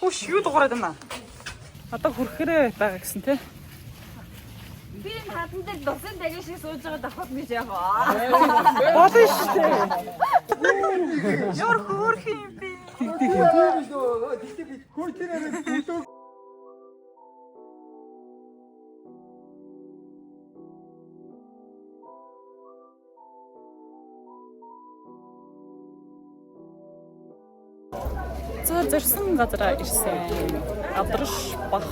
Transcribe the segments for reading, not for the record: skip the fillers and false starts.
Хүүш, юу дуурайд байна? Одоо хүрхээрээ байгаа гэсэн тий. Би энэ хадан дээр дусын дагин шиг сууж байгаа давхад гэж яах вэ? Болно шүү дээ. Ямар хөөрхөн юм бэ? За, зорьсон газараа ирсэн. Адраш бах.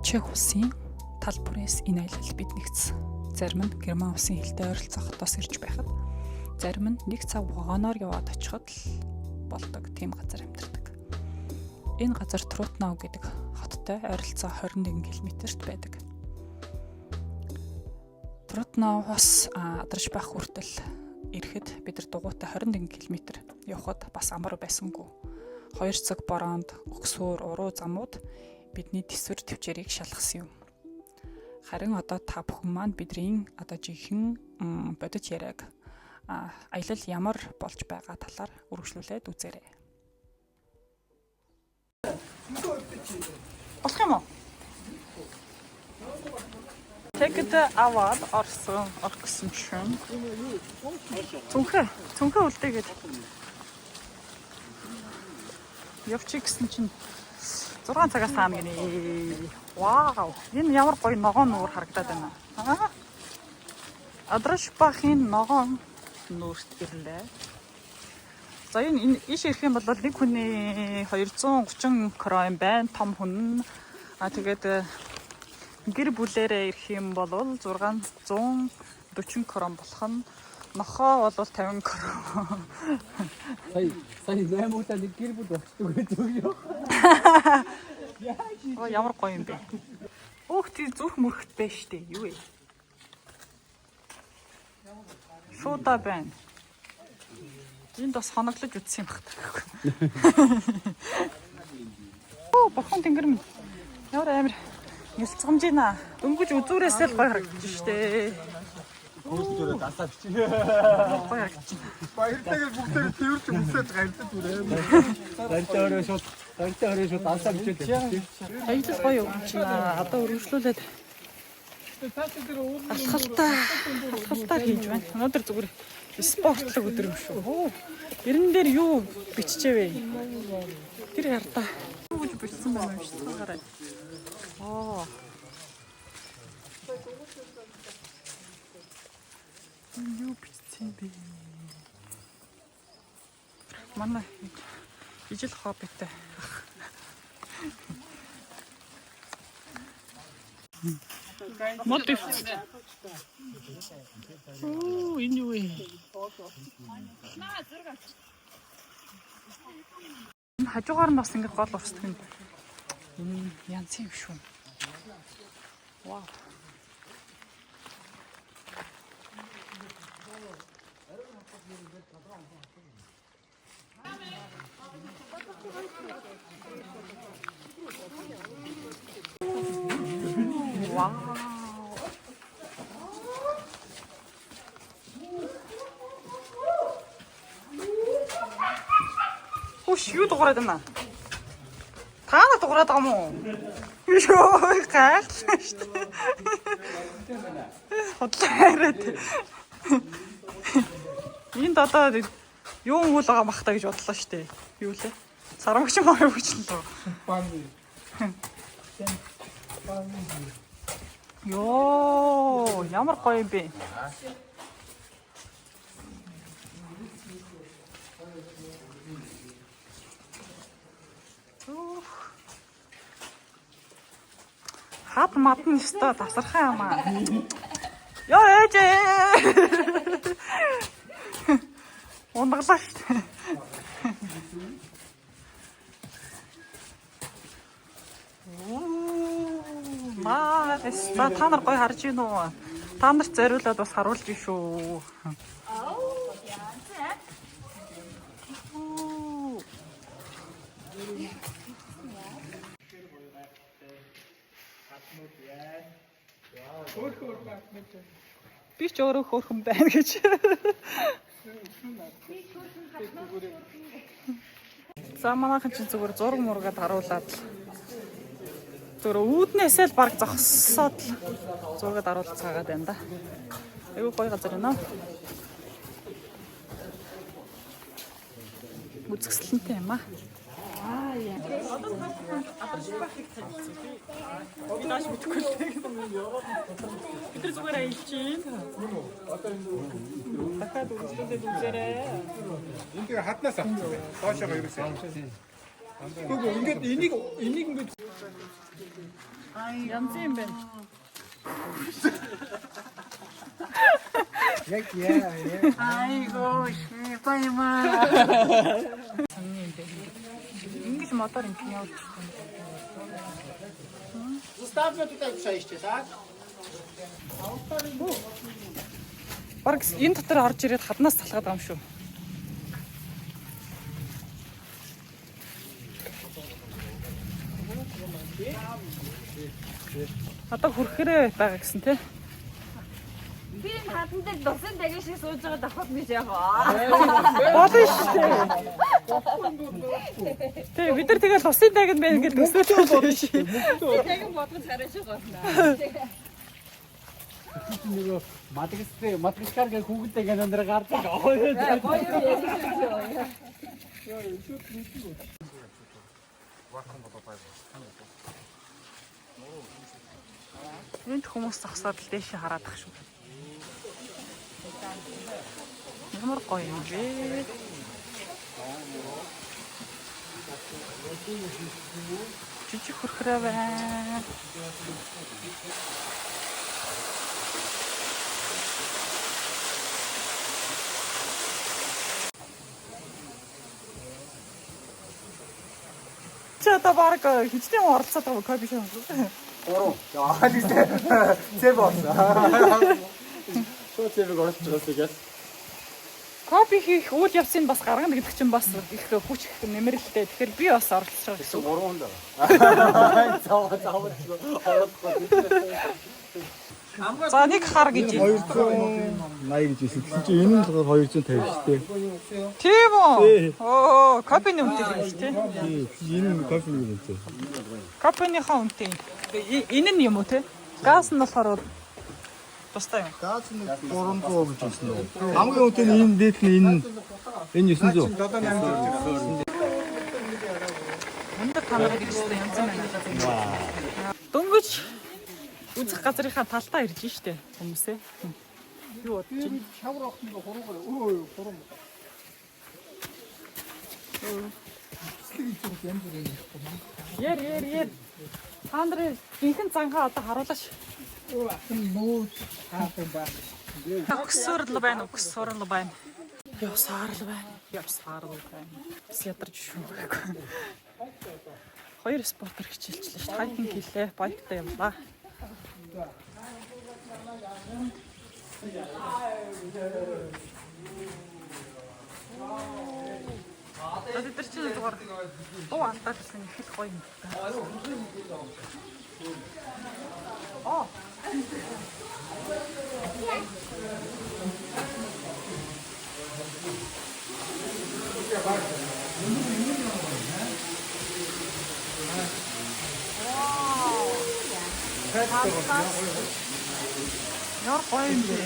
Чех улсын тал бүрээс энэ аялал бид нэгдсэн. Зарим нь Герман улсын хилтэй ойролцоох хотоос ирж байхад, зарим нь нэг цаг вагоноор яваад очиход л болдог тийм газар амьдардаг. Энэ газар Трутнов гэдэг хоттой ойролцоо 21 км-т байдаг. Трутновоос Адрашбах хүртэл ирэхэд бид нар дугуйтай 21 км явхад бас амар байсангүй. 2 цаг бороонд өгсөөр уруу замууд бидний төсвөр төвчээрийг шалгасан юм. Харин одоо та бүхэн маань бидний одоо жинхэнэ бодит яриаг аялал ямар болж байгаа талаар үргэлжлүүлээд үзээрэй. Болох юм уу? Тэгэд аваад орсон, орох гэсэн чинь цүнхээ үлдээгээд явчих гэсэн чинь 6 цагаас таана гинэ. Вау! Энэ ямар гоё ногоон нүүр харагдаад байна. Аа. Адрашбахын ногоон нүүрт ирлээ. За, энэ иш ирэх юм бол нэг хүний 230 крон байна. Том хүн. А тэгээд гэр бүлээрээ ирэх юм бол 640 крон болох нь, нохоо бол 50 крон. Сая 8 удаа нэг гэр бүл болчдөг гэдэг юу? Оо, ямар гоё юм бэ. Өөх, тий, зүрх мөрөхтэй штэ. Юу вэ? Шуудаа байна. Энд бас хоноглож үтсэн юм бах та. Оо, бурхан тэнгэр минь. Ямар амар нялцгамжина. Дөнгөж үзүүрээсээ л гоё харагдаж штэ. Хөөсөөрөө дасаа бичээ. Гоё харагдаж байна. Баяртайгаар бүгдээр тэрч өмсөд гардаг бүрээ. Гартай өрөө шууд дасаа бичээд тавьчих. Аялал гоё юм чинь. Одоо үргэлжлүүлээд алхалтаа хийж байна. Өнөөдөр зүгээр спортлог өдөр юм шүү. Оо, эрен дээр юу биччихэвэ? Тэр хардаа. Юу гэж бичсэн байна юм шиг гараа. Оо. Энэ юу бичсэн бэ? Манай ижил хоббитэй ах. Мод ивч. Оо, энэ юу вэ? Энэ хажуугаар нь бас ингэ гол урсдаг юм. Энэ янз юм шүү. Вау. Вау. Хүүш, юу дуурайд байна? Та нар дуурайд байгаа юм уу? Йоо, гайхлаа шүү дээ. Худлаа яриад. Энд одоо юу үйл байгаа мах та гэж бодлоо шүү дээ. Юу лээ? Сарамгч маа юу гэж л доо. Йоо, ямар гоё юм бэ? Өөх. Хад мадна өстой тасархай юм аа. Йоо, ээж. Ундаглаа шүү дээ. Оо, nice. За, та нар гоё харж гин үү? Та нарт зориулаад бас харуулж гин шүү. Оо. Би ч өөрөө хөөрхөн байна гэж. За, манайхан чинь зүгээр зураг мургаад харуулад л зүгээр үүднээсээ л баг зогссоод л зураг даруулцгаагаад байна да. Айгуу гоё газар байна. Үзэсгэлэнтэй юм аа. Одоо та бүхэн Адрашбахыг танилцсан тий. Би нааш мэдэхгүй л дээ. Бид нар зүгээр аялж байна. Дахиад үргэлжлүүлээд үзээрэй. Энд тэгээ хаднаас авчихсан байх. Доошоогоо ерөөсөө. Үгүй, ингээд энийг ингээд Янз юм байна. Яг яа. Айгуу шипайма. Сонин юм байна. Ингэж модоор ингэ явж байна. Zostawmy tutaj przejście, tak? Бараг энэ дотор орж ирээд хаднаас талгаад байгаа юм шүү. Одоо хүрхээрээ байгаа гэсэн тий. Би энэ хадан дээр дусын дагин шиг сууж байгаа давхад гэж яах вэ? Болно шүү дээ. Тий, бид нар тэгэл усын дагин байна гэж төсөөлж байна шүү. Дагин бодгож хараа шиг байна. Нөгөө Мадагаскар гэх хүүхдтэй гэнэ өндөр гардаг. Гоё юм ярьж шүү. Энд хүмүүс зогсоод л дээшээ хараад ах шүү. Ямар гоё юм бэ? Жижиг хөрхрөө байна. Чи одоо баг хичнээн оролцоод байгаа кофе шоп. Гурав. Аа, тийм. Зэв болсон. Шууд зэвэг оролцож байгаа юм. Кофе хийх үйл явцыг бас гаргана гэдэг чинь бас их хүч их нэмэрэлтэй. Тэгэхээр би бас оролцож байгаа гэсэн. Гурван хүн байгаа. Зав зав оролцохгүй. За, нэг хар гэж. 280 гэж хэлсэн. Тэгсэн чинь энэ нь болохоор 250 шүү дээ. Тийм үү? Оо, кофений үнэтэй юм шүү, тийм. Тий, энэ нь кофений үнэтэй. Кофеныхаа үнэтэй. Энэ нь юм уу те? Газ нь болохоор тустай юм. Газ нь 300 гэж хэлсэн үү? Хамгийн үнэтэй нь энэ дээд нь энэ 900. Өндөр танарыг ирсэн янз юм байна. Дөнгөж үзэх газрынхаа талдаа ирж штэ хүмүүсээ. Юу бодож байна? Шавар авах нэг хуруугаар өө хуруу. Яр яр яр. Та нарын жинхэнэ зангаа одоо харуулаач. Өгсөрл байна, өгсөрл байна. Явсаар л байна. Явсаар л байна. Бас ядарч шүүгээгүй. Хоёр спортоор хичээлчлээ шүү дээ. Hiking хийлээ, bike тай явлаа. За, бид нар чинь зүгээр дуу алдаад ирсэн, их л гоё юм байна. Оо. Ямар гоё юм бэ?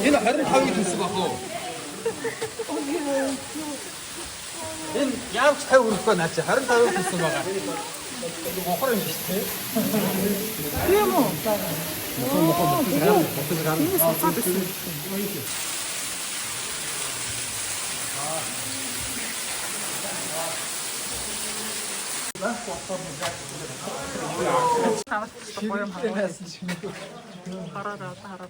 Энэ 25-ыг төсөв ах уу? Энэ яавч 50 хүрэхгүй наа чи 25-ыг төсөв байгаа. Мохор юм биш үү? Тийм үү? Энэ суцаад ирсэн. Танарт гоё юм хараа. Хараараа, одоо хараараа.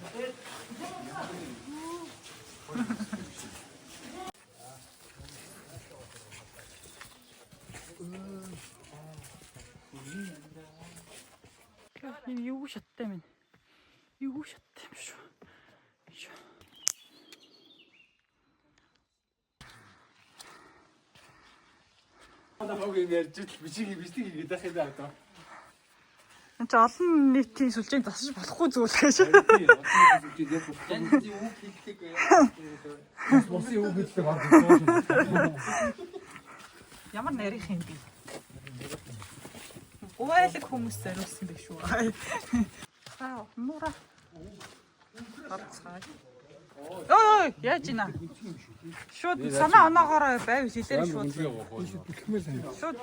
Энэ юу шаттай юм бэ? Юу шаттай юм шүү. Шүү. Манай хог юм ярьж ил бичиг бичлэг хийгээд байх юм да одоо. Энд чи олон нийтийн сүлжээнд засаж болохгүй зүйл гэж. Янз үг хэлдэг. Усын үг хэлдэг орж ирсэн. Ямар нарийнх юм бэ? Гуайлаг хүмүүс зориулсан байх шүү. Аа, муура. Гарцгаая. Ой, яаж ийна? Шууд санаа оноогоороо байв хэлээрэй шууд. Шууд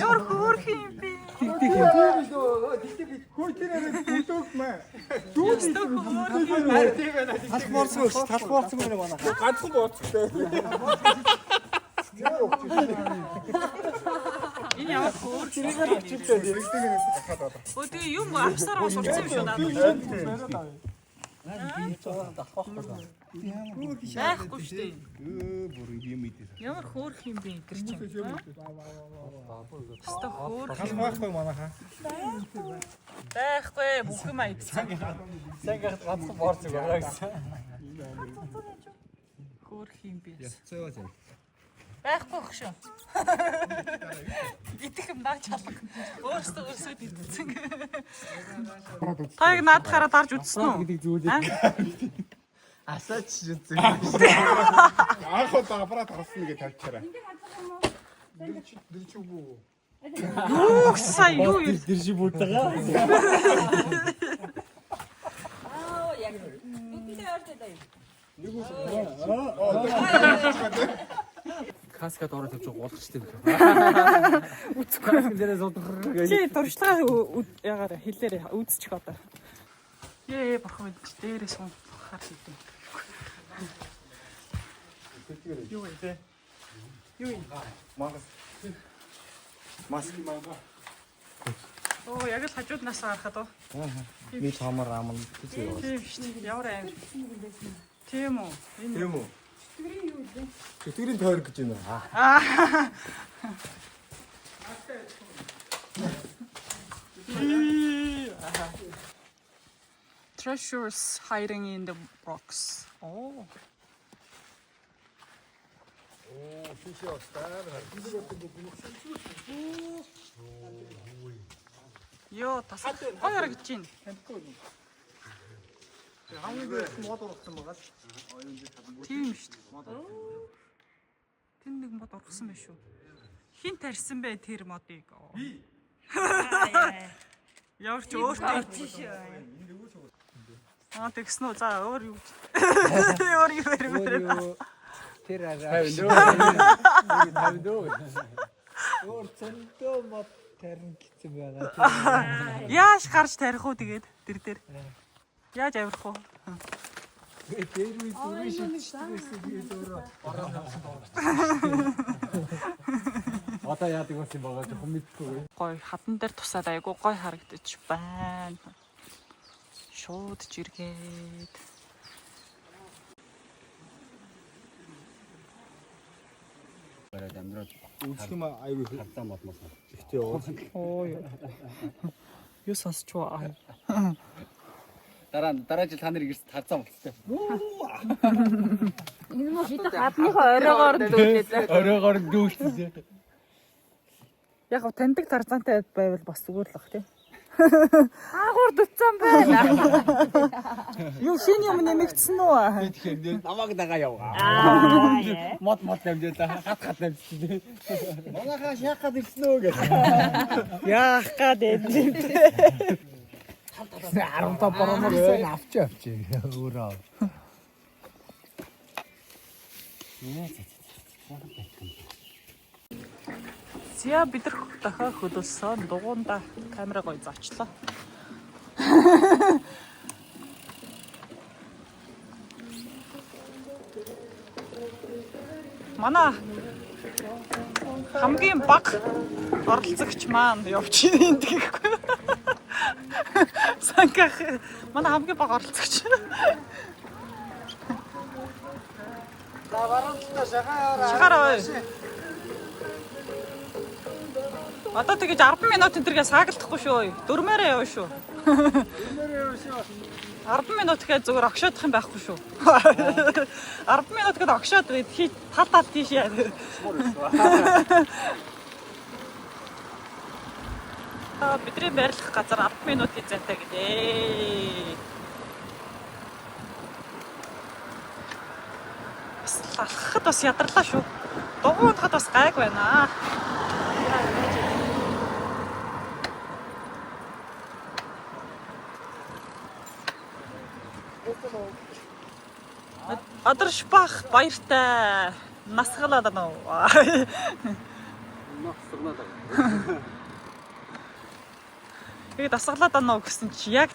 ямар хөөрх юм бэ? Өстө хөөрх юм. Талх борцгүй шүү. Талх борцгүй нэ манай. Ганцхан бооцтой. Энэ ямар хөөрх юм бэ? Өө тэгээ юм авсаар бас урцсан юм шүү надад. Байхгүй шүү дээ. Ямар хөөрх юм бэ гэр чинь. Өстө хөөрх юм. Байхгүй манайхаа. Байхгүй бүх юм айдсан. Сайн гахад ганцхан борцог байгаа гэсэн. Хөөрх юм бэ. Байхгүй хөшөө. Идэх юм наа чалга. Өөрөөсөө өсөд идсэн. Та яг наадахаараа дарж үзсэн үү? Гэдэг зүйл. Асаач үзэг. Анх удаа аппарат харсан гэж тавьчихараа. Юу сая юу юу? Тэр шиг бүрдэгаа. Аа яг. Нүдэн орж идэ. Каскад ороо тавьж гулгачтай юм. Үцгүй. Каскан дээрээ зодох гэж. Чи туршлага ягаараа хэлээрээ үзчих одоо. Ээ бурхан минь чи дээрээ сунхаар шийдэв. Юу вэ? Юу юм? Мангас. Маск. Оо яг л хажууд нас гарахад уу? Би томор аман гэж юу. Тийм шүү дээ. Ямар аим. Тийм үү? Энэ Тийм үү? Чөтгөрийн тойрог гэж байна. Treasures hiding in the rocks. Оо. Йоо, тас. Гоё харагдаж байна. Хамгийн дээрс мод ургасан байгаа л. Тийм шүү дээ. Тэн нэг мод ургасан байх шүү. Хин тарьсан бэ тэр модыг? Би. Ямар ч өөртөө Аа тэгсэн үү? За өөр юу? Өөр юу ярих вэ? Тэр арай. 54. 54. Өөр зөндөө мод тарин гэсэн байгаа. Яаж гарч тарих уу тэгээд тэр дээр? Яаж авирах уу? Дээр үе зүрх шидчихсэн тэгээд өөрөө Одоо яадаг болсон юм байгаа жоохон мэдгүй. Гой хадан дээр тусаад айгу гой харагдаж байна. Шууд жиргээд. Бараад амьдраад Үзэх юм аюу хавцаа модмос. ихтэй яваа. Оо юу. Юу сонсч уу? Дараа дараа жил та нар ирсэн тарцаа болцтой. Энэ мө бид хадныхаа оройгоор дүүлээ. Оройгоор дүүлсэн. Яг гоо таньдаг тарзантай байвал бас зүгээр л бах тий. Агуур дутсан байна. Юу шинэ юм нэмэгдсэн үү? Тэгэхээр намайг дагаа явгаа. Мод мод дамжуулаа. Хат хат дамжчихлээ. Манайхаа шаах гад ирсэн үү гэж. Яах гад юм бэ? 15 борооморсон авч авч өөрөө. За бид нар дахиад хөлөөсөн дугуунда камера гоё зочлоо. Манай хамгийн баг оролцогч маань явж ийн тэгэхгүй. Санках манай хамгийн баг оролцогч. За баруун талдаа шахаа яваарай. Шахаараа. Одоо тэгэж 10 минут энэ төргээ саагалдахгүй шүү. Дөрмээрээ явна шүү. 10 минут гэхэд зүгээр огшоодох юм байхгүй шүү. 10 минут гэхэд огшоод байд хий тал тал тийш яа. Одоо бидний байрлах газар 10 минутын зайтай гинэ. Бас л алхахад бас ядарлаа шүү. Дугуй унахад бас гайг байна. Адаршбах баяртай. Насгалаад байна уу? Насгалаад. Тэгээд дасгалаад байна уу гэсэн чи яг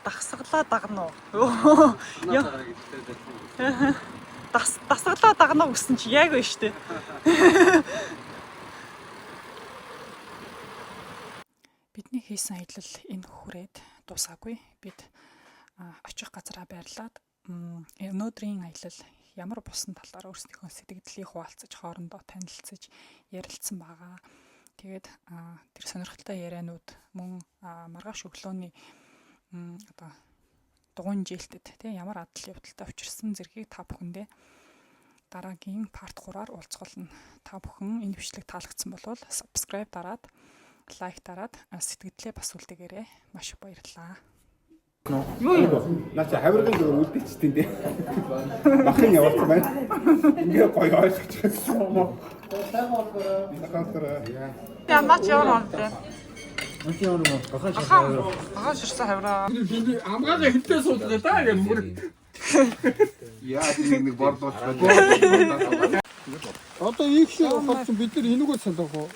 дасгалаа дагна уу? Яа. Дасгалаа дагна уу гэсэн чи яг байна шүү дээ. Бидний хийсэн аялал энэ хүрээд дуусаагүй. Бид очих газараа байрлаад өнөөдрийн аялал ямар болсон талаар өөрсдийнхөө сэтгэгдлийг хуваалцаж, хоорондоо танилцаж, ярилцсан байгаа. Тэгээд тэр сонирхолтой ярианууд мөн маргааш өглөөний одоо дугуйн жилтэд тий ямар адал явдалтай учирсан зэргийг та бүхэндээ дараагийн part 3-аар уулзах болно. Та бүхэн энэ бичлэг таалагдсан бол subscribe дараад, like дараад сэтгэгдлээ бас үлдээгээрэй. Маш их баярлалаа. Наа чи хавиргын зүгээр үлдээчтэй дээ. Махын явуулсан байна. Ингээ гоё ойлгож байгаа юм уу? Сайн. Ямаач ямар онтой. Үгүй ямар юм. Гахаа ширсэн. Ахаа ширсэн хавраа. Би амгаагаа хинтээ суудлаа да яг бүр. Яа нэг нэг борлуулчих. Одоо их шиг ухаад чинь бид нар энүүгээр салах уу?